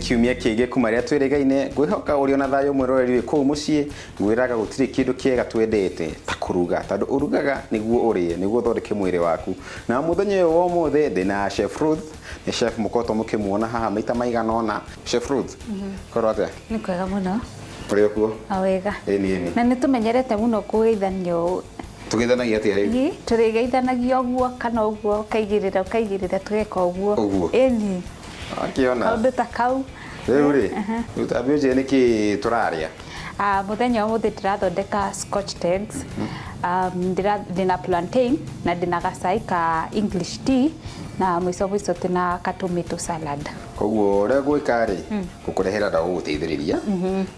Kiumia kĩngĩ kuma rĩrĩa twĩrĩgaine. Ngwĩhoka ũrĩ ona thayũ mwĩroreri wĩ kũu mũciĩ. Ngwĩraga gũtirĩ kĩndũ kĩega twendete ta kũruga, tondũ ũrugaga nĩguo ũrĩe, nĩguo ũthondeke mwĩrĩ waku. Na mũthenya ũyũ wa ũmũthĩ ndĩna Chef Ruth, nĩ chef mũkoretwo mũkĩmuona haha maita maigana ũna. Chef Ruth, korwo atĩa? Nĩ kwega mũno. Ũrĩ o kuo? O wega. Ĩni ĩni. Na nĩ tũmenyerete mũno kũgeithanio ũũ. Tũgeithanagia atĩa rĩu? Ĩ, tũrĩgeithanagia ũguo kana ũguo, ũkaigĩrĩra ũkaigĩrĩra tũgeka ũguo. Ũguo? Ĩni. Wakĩona. Kaũndũ ta kau. Rĩu rĩ, rĩu tambe ũnjĩre nĩkĩ tũrarĩa? Ah, mũthenya wa ũmũthĩ ndĩrathondeka scotched eggs. Ndĩna plantain na ndĩna gacai ka English tea na mũico mũico twĩna ka tomato salad. Koguo ũrĩa ngwĩka rĩ, ngũkũrehera ndawa gũgũteithĩrĩria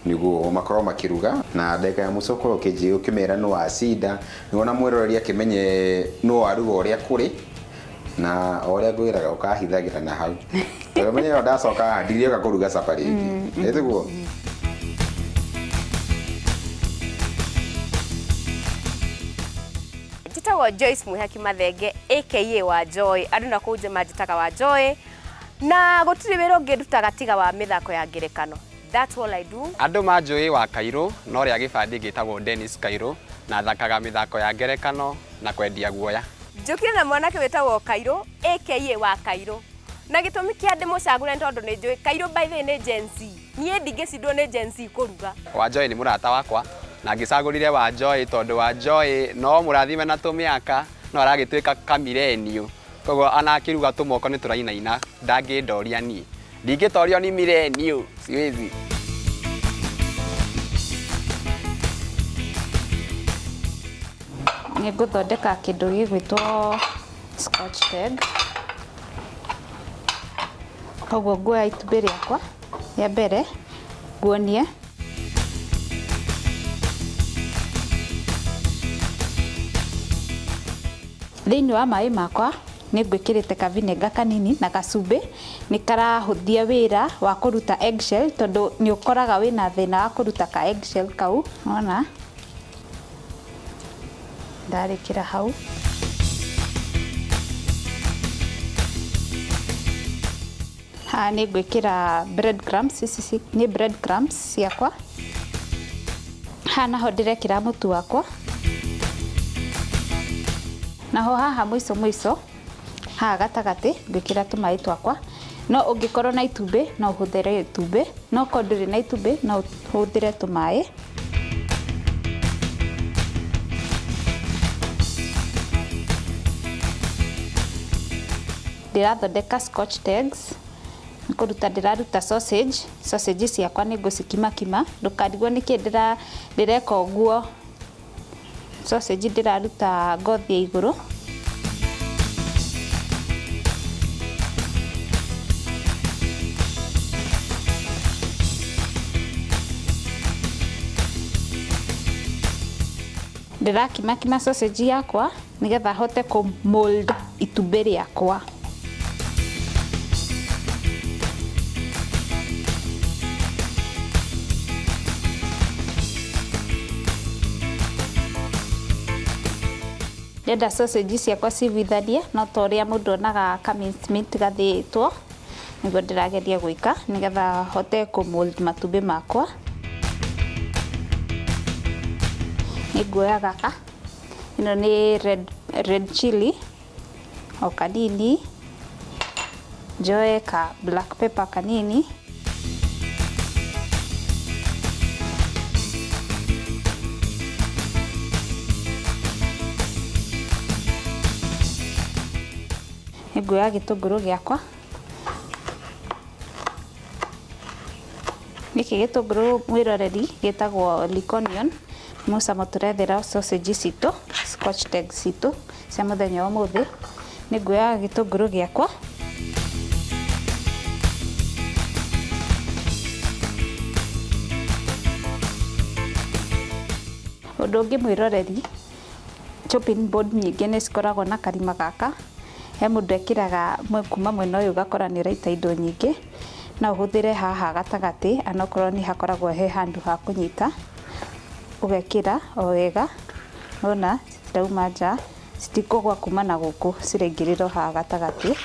nĩguo makorwo makĩruga na ndagĩka ya mũico ũkorwo ũkĩmera nũ wacinda nĩguo ona mwĩroreri akĩmenye nũ waruga ũrĩa kũrĩ na o ũrĩa ngwĩraga ũkahithagĩra na hau tondũ menye ĩyo ndacoka haha ndirĩoka kũruga capa rĩngĩ ĩtiguo. Njĩtagwo Joyce Mwĩhaki Mathenge aka wa Joy, andũ na kũu nja manjĩtaga wa Joy, na gũtirĩ wĩra ũngĩ ndutaga tiga wa mĩthako ya ngerekano. That's all I do. Andũ manjũĩ wa Kairũ no rĩa gĩbandĩ ngĩtagwo Dennis Kairũ na thakaga mĩthako ya ngerekano na kwendia guoya. Njũkire na mwanake wĩtagwo Kairũ aka wa Kairũ. Na gĩtũmi kĩa ndĩmũcagũre nĩ tondũ nĩ njũĩ Kairũ by the way nĩ Gen Z. Niĩ ndingĩcindwo nĩ Gen Z kũruga. Wanjoy nĩ mũrata wakwa na ngĩcagũrire Wanjoy tondũ Wanjoy no mũrathime na tũmĩaka no aragĩtuĩka kamillennial koguo ona akĩruga tũmoko nĩ tũrainaina ndangĩndoria niĩ. Ndingĩtorio nĩ millennial siwezi. Nĩ ngũthondeka kĩndũ gĩgwĩtwo scotched egg. Koguo nguoya itumbĩ rĩakwa rĩa mbere nguonie. Thĩinĩ wa maĩ makwa nĩ ngwĩkĩrĩte ka vinegar kanini na gacumbĩ, nĩ karahũthia wĩra wa kũruta eggshell tondũ nĩ ũkoraga wĩna thĩna wa kũruta ka eggshell kau, wona ndarĩkĩra hau. Haha nĩ ngwĩkĩra bread crumbs, ici nĩ bread crumbs ciakwa. Haha naho ndĩrekĩra mũtu wakwa. Naho haha mũico mũico, haha gatagatĩ ngwĩkĩra tũmaĩ twakwa. No ũngĩkorwo na itumbĩ no ũhũthĩre itumbĩ, no korwo ndũrĩ na itumbĩ no ũhũthĩre tũmaĩ. Ndĩrathondeka scotched eggs, nĩ kũruta ndĩraruta sausage, sausage ciakwa nĩ ngũcikimakima, ndũkarigwo nĩkĩ ndĩreka ũguo, sausage ndĩraruta ngothi ya igũrũ. Ndĩrakimakima sausage yakwa nĩgetha hote kũ mold itumbĩ rĩakwa. Ndĩrenda sausage ciakwa ciguithanie no ta ũrĩa mũndũ onaga ka mince meat gathĩĩtwo, nĩguo ndĩrageria gwĩka nĩgetha hote kũ mold matumbĩ makwa. Nĩ nguoya gaka, ĩno nĩ red chilli o kanini, njoe ka black pepper kanini. Nĩ nguoya gĩtũngũrũ gĩakwa. Gĩkĩ gĩtũngũrũ mwĩroreri gĩtagwo leek onion, mũcamo tũrethera sausage citũ, scotched eggs citũ cia mũthenya wa ũmũthĩ. Nĩ nguoya gĩtũngũrũ gĩakwa. Ũndũ ũngĩ mwĩroreri, chopping board nyingĩ nĩ cikoragwo na karima gaka, he mũndũ ekĩraga kuma mwena ũyũ ũgakora nĩ ũraita indo nyingĩ, no ũhũthĩre haha gatagatĩ onokorwo nĩ hakoragwo he handũ ha kũnyita, ũgekĩra o wega, nĩwona citirauma nja, citikũgwa kuma na gũkũ ciraingĩrĩra o haha gatagatĩ.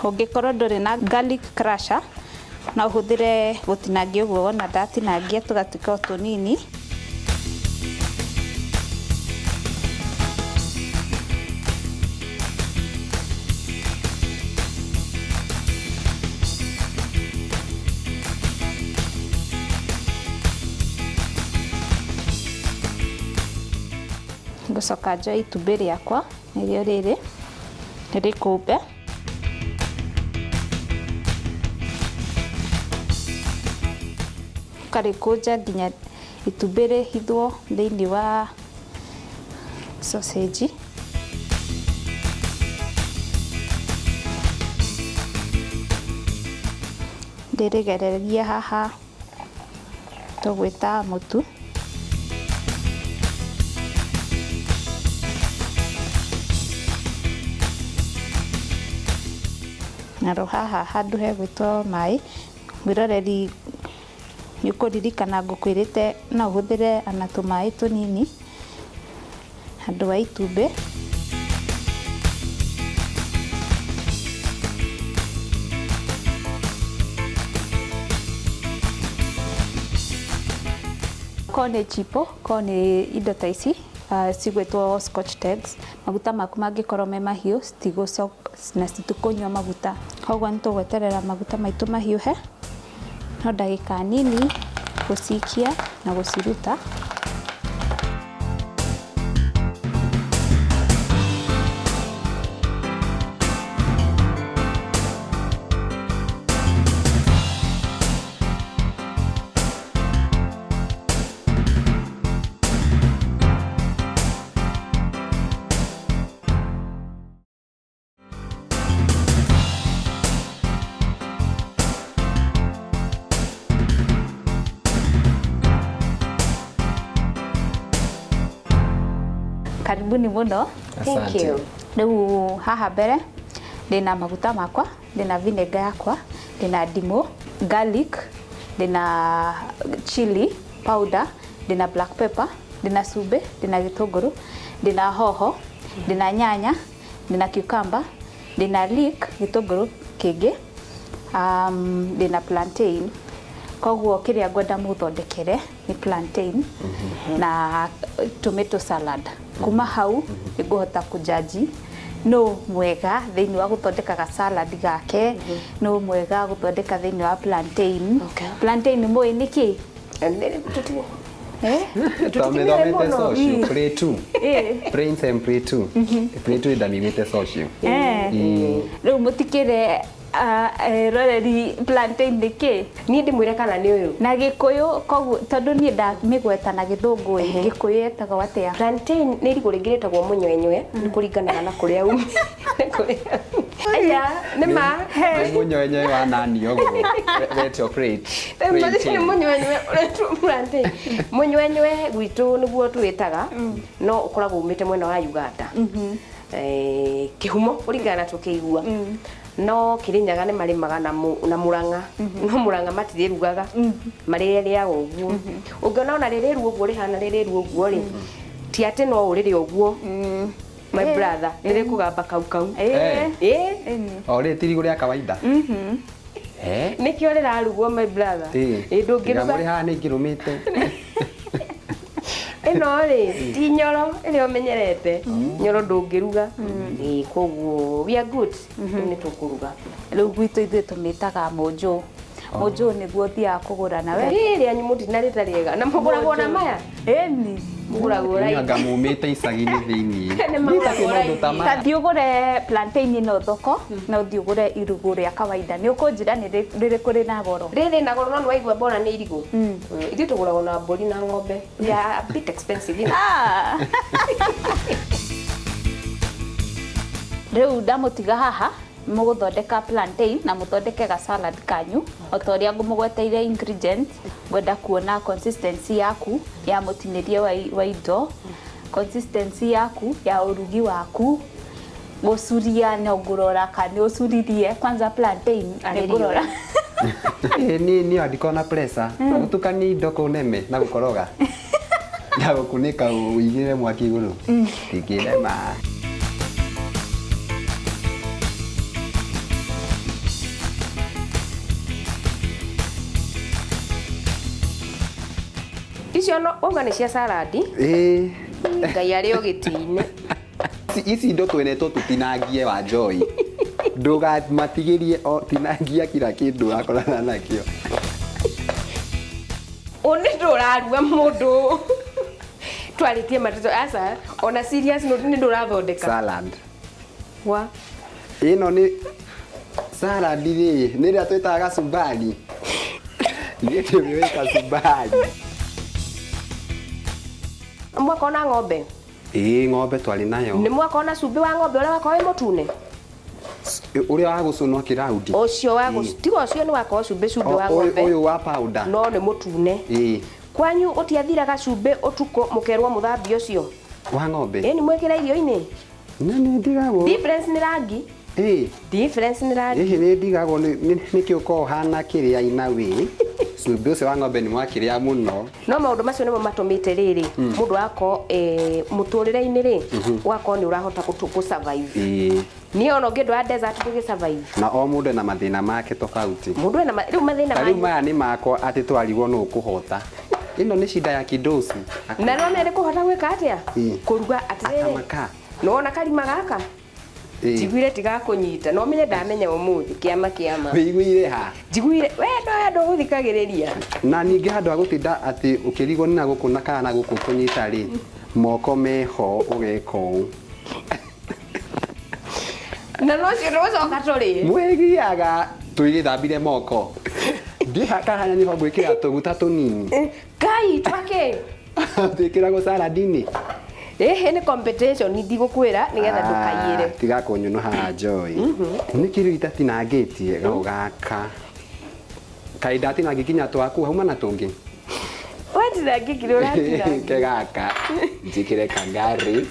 Ũngĩkorwo ndũrĩ na garlic crusher, no ũhũthĩre gũtinangia ũguo wona ndatinangia tũgatuĩka o tũnini. Ngũcoka njoe itumbĩ rĩakwa nĩrĩo rĩrĩ rĩkũmbe. Ũkarĩkũnja nginya itumbĩ rĩhithwo thĩinĩ wa sausage. Ndĩrĩgereria haha tũgwĩta mũtu. Naro haha handũ hegwĩtwo maĩ, mwĩroreri nĩ ũkũririkana ngũkwĩrĩte no ũhũthĩre ona tũmaĩ tũnini handũ wa itumbĩ. Korwo nĩ chipo, korwo nĩ indo ta ici cigwĩtwo scotch tags, maguta maku mangĩkorwo me mahiũ na citikũnyua maguta, koguo nĩ tũgweterera maguta maitũ mahiũhe no ndagĩka nini gũcikia na gũciruta. Karibuni mũno. Thank you. Rĩu haha mbere ndĩna maguta makwa, ndĩna vinegar yakwa, ndĩna ndimũ, garlic, ndĩna chili powder, ndĩna black pepper, ndĩna cumbĩ, ndĩna gĩtũngũrũ, ndĩna hoho, ndĩna nyanya, ndĩna cucumber, ndĩna leek, gĩtũngũrũ kĩngĩ, ndĩna plantain. Koguo kĩrĩa ngwenda mũthondekere nĩ plantain na tomato salad. Kuma hau nĩngũhota kũjaji no mwega thĩinĩ wa gũthondeka ga salad gake, no mwega gũthondeka thĩinĩ wa plantain. Okay. Plantain mũĩ nĩ kĩ? Eh? Twamĩthomete social play 2. Eh. Prince and play 2. Play 2 ndamĩiguĩte social. Eh. Rĩu mũtikĩre roreri plantain nĩ kĩ? Niĩ ndĩmwĩre kana nĩ ũyũ. Na gĩkũyũ koguo tondũ niĩ ndamĩgweta na gĩthũngũ ĩ, gĩkũyũ yetagwo atĩa? Plantain nĩ irigũ rĩngĩ rĩtagwo mũnywenywe nĩ kũringanaga na kũrĩa umi. Nĩ kũrĩa. Aya, nĩ ma. Nĩ mũnywenywe wa nani ũguo. Wetio plate. Nĩ mũnywenywe ũretwo plantain. Mũnywenywe gwitũ nĩguo twĩtaga no ũkoragwo umĩte mwena wa Uganda. Kĩhumo kũringana na tũkĩigua. No Kĩrĩnyaga nĩ marĩmaga na Mũrang'a. No Mũrang'a matirĩrugaga. Marĩrĩaga ũguo. Ũngĩona ona rĩrĩru ũguo rĩhana rĩrĩru ũguo rĩ, ti atĩ no ũrĩrĩe ũguo. My brother, nĩ rĩkũgamba kau kau. Eh. Ĩ. O rĩ ti irigũ rĩa kawaida. Eh? Nĩkĩo rĩrarugwo my brother. Ĩ ndũngĩruga. Mũrĩ haha nĩ ingĩrũmĩte. Ĩno rĩ ti nyoro ĩrĩa ũmenyerete. Nyoro ndũngĩruga. Ĩ koguo we are good. Rĩu nĩ tũkũruga. Rĩu gwitũ ithuĩ tũmĩtaga mũnjũ. Mũnjũ nĩguo ũthiaga kũgũra nawe. Rĩrĩ anyu mũtina rĩta rĩega. Na mũgũragwo na maya? Ĩni. Mũgũragwo raithi. Anga mumĩte icagi-inĩ thĩinĩ. Nĩ magũragwo raithi. Ta maya. Ta thiĩ ũgũre plantain ĩno thoko na ũthiĩ ũgũre irigũ rĩa kawaida. Nĩ ũkũnjĩra nĩ rĩrĩkũ rĩna goro. Rĩrĩ na goro no nĩ waigua mbona nĩ irigũ. Ithuĩ tũgũragwo na mbũri na ng'ombe. They are a bit expensive, you know. Rĩu ndamũtiga haha mũgũthondeka plantain na mũthondeke ga salad kanyu o ta ũrĩa ngũmũgweteire ingredients. Ngwenda kuona consistency yaku ya mũtinĩrie wa indo, consistency yaku ya ũrugi waku, gũcuria no ngũrora kana nĩ ũcuririe kwanza plantain nĩ ngũrora. Niĩ niĩ andĩkorwo na pressure gũtukania indo kũu neme na gũkoroga na gũkunĩka ũigĩrĩre mwaki igũrũ ndingĩrema. Icio no wauga nĩ cia salad. Ĩĩ. Ngai arĩ o gĩtĩ-inĩ. Ici indo twene tũtinangie wa Joy. Ndũgamatigĩrie o tinangia kila kĩndũ wakorana nakĩo. Ũ nĩ ndũraruga mũndũ. Twarĩtie matito aca ona serious note nĩ ndũrathondeka. Salad. Wa. Ĩno nĩ salad rĩ, nĩ ĩrĩa twĩtaga gacumbari. Niĩ ndĩmĩũĩ kacumbari. Mwaka ona ng'ombe. Ĩĩ ng'ombe twarĩ nayo. Nĩ mwaka ona cumbĩ wa ng'ombe ũrĩa wakorwo wĩ mũtune. Ũrĩa wa gũcũnwo kĩraundi. Ũcio wa gũc tiga ũcio nĩ wakorwo cumbĩ cumbĩ wa ng'ombe. Ũyũ wa powder. No nĩ mũtune. Ĩĩ. Kwanyu ũtiathiraga cumbĩ ũtukũ mũkerwo mũthambie ũcio. Wa ng'ombe. Ĩni mwĩkĩre irio-inĩ. Na nĩ ndigagwo. Difference nĩ rangi. Ĩĩ. Difference nĩ rangi. Hihi nĩ ndigagwo nĩkĩ ũkoragwo ũhana kĩrĩa ina wĩ. Cumbĩ ũcio wa ng'ombe nĩ mwakĩrĩa mũno. No maũndũ macio nĩmo matũmĩte rĩrĩ mũndũ agakorwo mũtũrĩre-inĩ rĩ ũgakorwo nĩ ũrahota gũ survive. Ĩĩ. Niĩ ona ũngĩndwara desert ndũgĩ survive. Na o mũndũ ena mathĩna make tofauti. Mũndũ ena rĩu mathĩna Ta rĩu maya nĩ makwa atĩ twarigwo nũ ũkũhota. Ĩno nĩ cinda ya kindoci. Na no nĩ kũhota gwĩka atĩa? Kũruga atĩrĩrĩ. Akamaka. Nĩwona karima gaka? Njiguire tigakũnyita. No menye ndamenya ũmũthĩ kĩama kĩama. Wĩiguire ha? Njiguire we ndo andũ gũthikagĩrĩria. Na ningĩ handũ ha gũtinda atĩ ũkĩrigwo nĩ na gũkũ na kana na gũkũ kũnyita rĩ, moko meho ũgeka ũũ. Na no cio tũgũcoka tũrĩe. Mwĩgiaga tũigĩthambire moko. Ndihaka hanya nĩho ngwĩkĩra tũguta tũnini. Ngai twake. Twĩkĩragwo salad-inĩ. Ĩhĩ nĩ competition ndigũkwĩra nĩgetha ndũkaiyĩre. Tiga kũnyũnũha Joy. Nĩkĩ rĩu itatinangĩtie gau gaka. Kaĩ ndatinangia nginya twaku hauma na tũngĩ. Watinangia kĩrĩa ũratinangia. Ke gaka njĩkĩre kagari.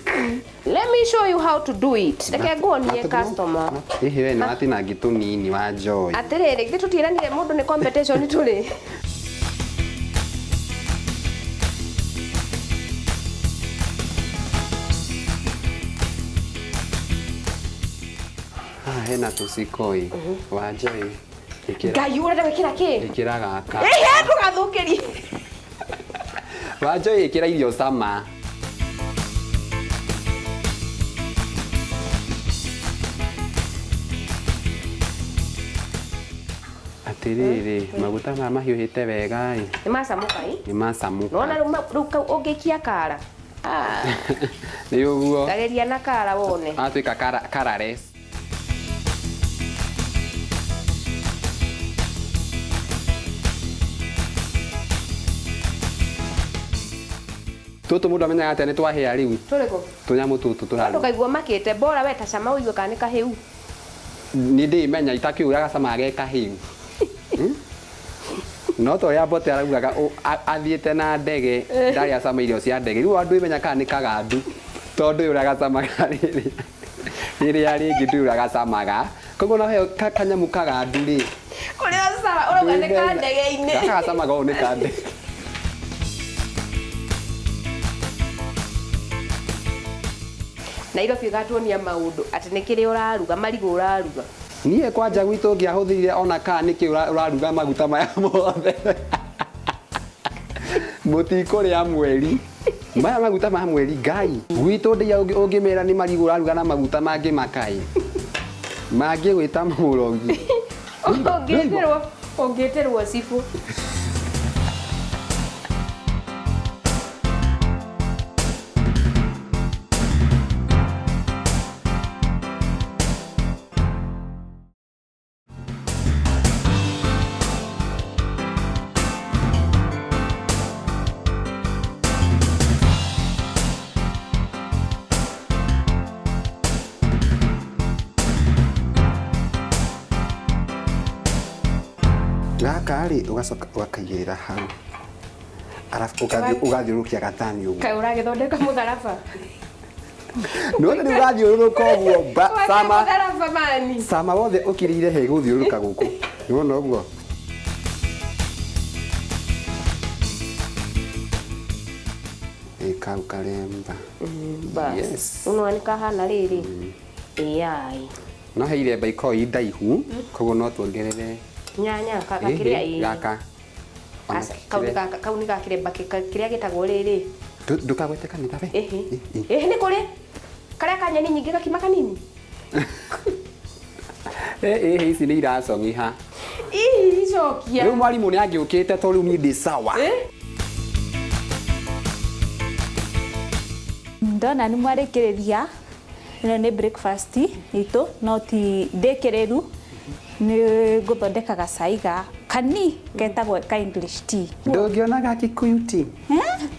Let me show you how to do it. Reke nguonie customer. Ĩhĩ we nĩ watinangia tũnini wa Joy. Atĩrĩrĩ, githĩ tũtiĩranire mũndũ nĩ competition tũrĩ. Haha hena tũcikoi wa Joy. Ngai ũrenda gwĩkĩra kĩ? Ĩkĩra gaka. Ĩhĩ ndũgathũkĩrie. Wa Joy ĩkĩra irio cama. Atĩrĩrĩ, maguta maya mahiũhĩte wega ĩ. Nĩ macamũka ĩ? Nĩ macamũka. Nĩwona rĩu kau ũngĩikia kara. Nĩ ũguo. Tageria na kara wone. Atuĩka colourless. Tũtũ mũndũ amenyaga atĩa nĩ twahĩa rĩu? Tũrĩkũ? Tũnyamũ tũtũ tũraruga. Ndũkaigua makĩte bora we ta cama ũigue kana nĩ kahĩu. Nĩ ndĩmenya itakĩũra gacama ge kahĩu. No ta ũrĩa Mbote araugaga athiĩte na ndege ndarĩ acama irio cia ndege. Rĩu andũ imenya kana nĩ kagandu tondũ ũyũ ũrĩa gacamaga rĩrĩa rĩngĩ ndũĩ ũrĩa gacamaga. Koguo no heo kanyamũ kagandu rĩ. Ũrĩa ũcama ũrauga nĩ ka ndege-inĩ. Gaka gacamaga ũũ nĩ ka ndege. Nairobi ĩgatuonia maũndũ atĩ nĩ kĩrĩa ũraruga marigũ ũraruga. Niĩ kwanja gwitũ ngĩahũthĩrire ona kana nĩkĩ ũraruga maguta maya mothe. Mũtikũrĩa mweri. Maya maguta ma mweri Ngai. Gwitũ ndĩa ũngĩmera nĩ marigũ ũraruga na maguta mangĩ makai. Mangĩgwĩta mũrogi. Ũngĩtĩrwo cibũ. Gaka rĩ ũgacoka ũgakaigĩrĩra hau. Arabu ũgathiũrũrũkia gathani ũguo. Kaĩ ũragĩthondeka mũtharaba? Nĩwona rĩu ũrathiũrũrũka ũguo sama mũtharaba mani. Sama wothe ũkirĩire he gũthiũrũrũka gũkũ. Nĩwona ũguo? Ĩ kau karemba. Yes. Ũnona nĩ kahana rĩrĩ. Ĩyai. No he iremba ikoragwo i ndaihu, koguo no tuongerere nyanya gakĩrĩa ĩ. Gaka. Ona Aca, kau nĩ kau nĩ ga kĩremba kĩrĩa gĩtagwo rĩrĩ. Ndũkagwete kanitha we. Ĩhĩ. Ĩhĩ nĩ kũrĩ karĩa ka nyeni nyingĩ gakima kanini. Ĩhĩ ici nĩ iracong'iha. Ii icokia. Rĩu mwarimũ nĩ angĩũkĩte to rĩu niĩ ndĩ sawa. Ndona nĩ mwarĩkĩrĩria ĩno nĩ breakfast itũ no ti ndĩkĩrĩru nĩ ngũthondeka gacai ga kani getagwo ka English tea. Ndũngĩona ga Kikuyu tea?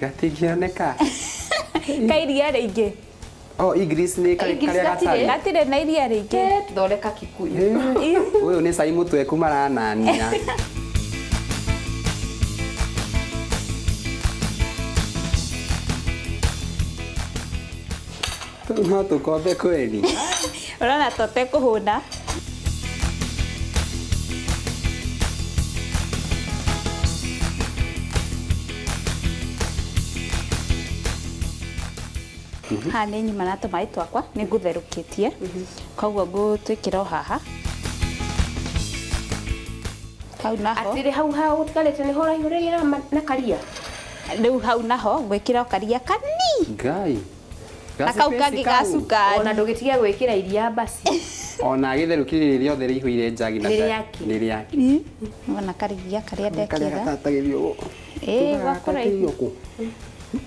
Gatingĩoneka. Ka iria rĩingĩ. Oh, English nĩ English karĩa gatirĩ. gatarĩ. Gatirĩ na iria rĩingĩ. Thondeka Kikuyu. Ũyũ nĩ cai mũtweku maranania. No tũkombe kweli. Ũrona ta ũtekũhũna. Haha nĩ nyuma na tũmaĩ twakwa nĩ ngũtherũkĩtie koguo ngũtwĩkĩra o haha hau naho. Atĩrĩ hau hau ũtigarĩte nĩho ũraihũrĩria na karia. Rĩu hau naho ngwĩkĩra o karia kani Ngai. na kau kangĩ ga cukari. Ona ndũgĩtige gwĩkĩra iria basi. Ona gĩtherũkĩrie rĩrĩ rĩothe rĩihũire njagi na Nĩ rĩake. Nĩ rĩake. Wona karia karĩa Karĩa ndekĩra. gatatagĩrio. Ĩĩ gwakũraihu. Kũ?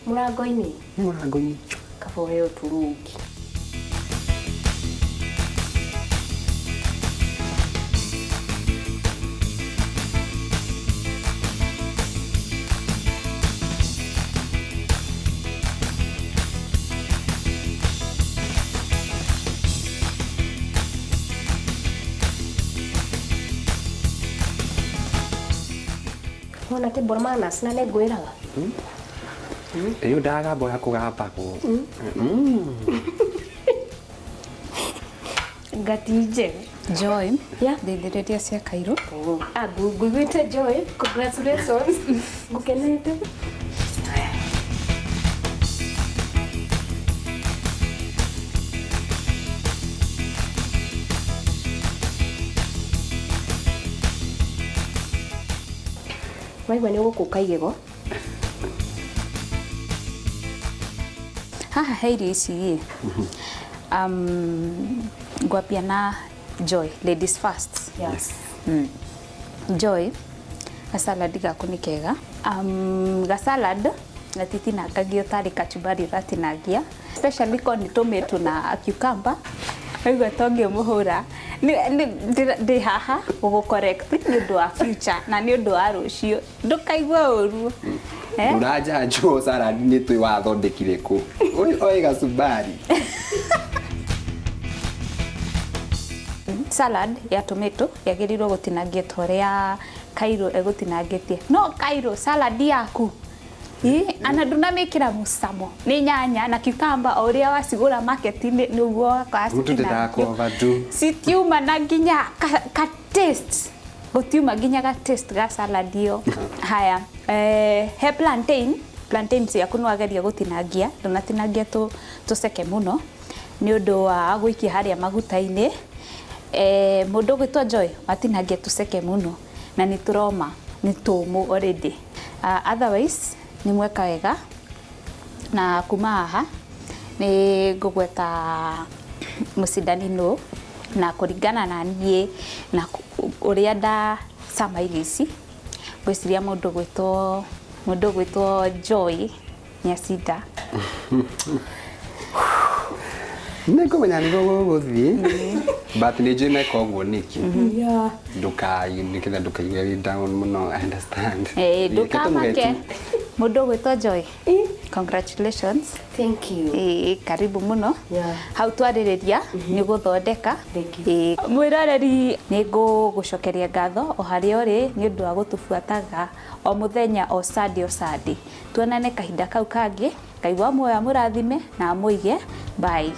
Mũrango-inĩ. Mũrango-inĩ. Kaba ũheo turungi. Wona table manners na nĩ ngwĩraga. Rĩu ndagamba ũrĩa kũgambagwo. Ngati njega. Joy, Yeah. ndeithĩrĩria cia Kairũ. Ah, nguiguĩte Joy, congratulations. Ngukenete. Waigua nĩ ũgũkũka igego. Haha he irio ici ĩ ngwambia na Joy, ladies first. Yes. Joy, gasalad gaku nĩ kega. Gasalad gatitinangagio tarĩ kachumbari ũratinangia, especially korwo nĩ tomato na cucumber. Waigua ta ũngĩmũhũra. Ndĩ haha gũgũ correct nĩ ũndũ wa future na nĩ ũndũ wa rũciũ, ndũkaigue ũru. Ũranjanjwo salad nĩ twĩ wathondekire kũ? Ũyũ oĩ gacumbari. Salad ya tomato yagĩrĩirwo gũtinangio ta ũrĩa Kairũ egũtinangĩtie. No Kairũ, salad yaku ana ndũnamĩkĩra mũcamo nĩ nyanya na cucumber o ũrĩa wacigũra market-inĩ nĩguo Mũndũ ndendaga wacitinangio. kũ-overdo. Citiuma na nginya ka taste, gũtiuma nginya ga taste ga salad ĩyo. Haya, he plantain, plantain ciaku nĩ wageria gũtinangia, ndũnatinangia tũceke mũno nĩ ũndũ wa gũikia harĩa maguta-inĩ. Mũndũ ũgwĩtwo Joy watinangia tũceke mũno na nĩ tũroma, nĩ tũmũ already. Otherwise nĩ mweka wega. Na kuma haha nĩ ngũgweta mũcindani nũ, na kũringana na niĩ na ũrĩa ndacama irio ici, ngwĩciria mũndũ ũgwĩtwo Joy nĩ acinda. Nĩ ngũmenya nĩguo gũgũthiĩ, but nĩ njũĩ meka ũguo nĩkĩ. Nĩgetha ndũkaigue wĩ down mũno, I understand. Ndũkamake. Mũndũ ũgwĩtwo Joy, congratulations. Thank you. Karibu mũno. Yeah. Hau twarĩrĩria nĩ gũthondeka. Thank you. Mwĩroreri nĩ ngũgũcokeria ngatho o harĩa ũrĩ nĩ ũndũ wa gũtũbuataga o mũthenya o Sunday o Sunday. Tuonane kahinda kau kangĩ. Ngai wa muoyo amũrathime na amũige. Bye.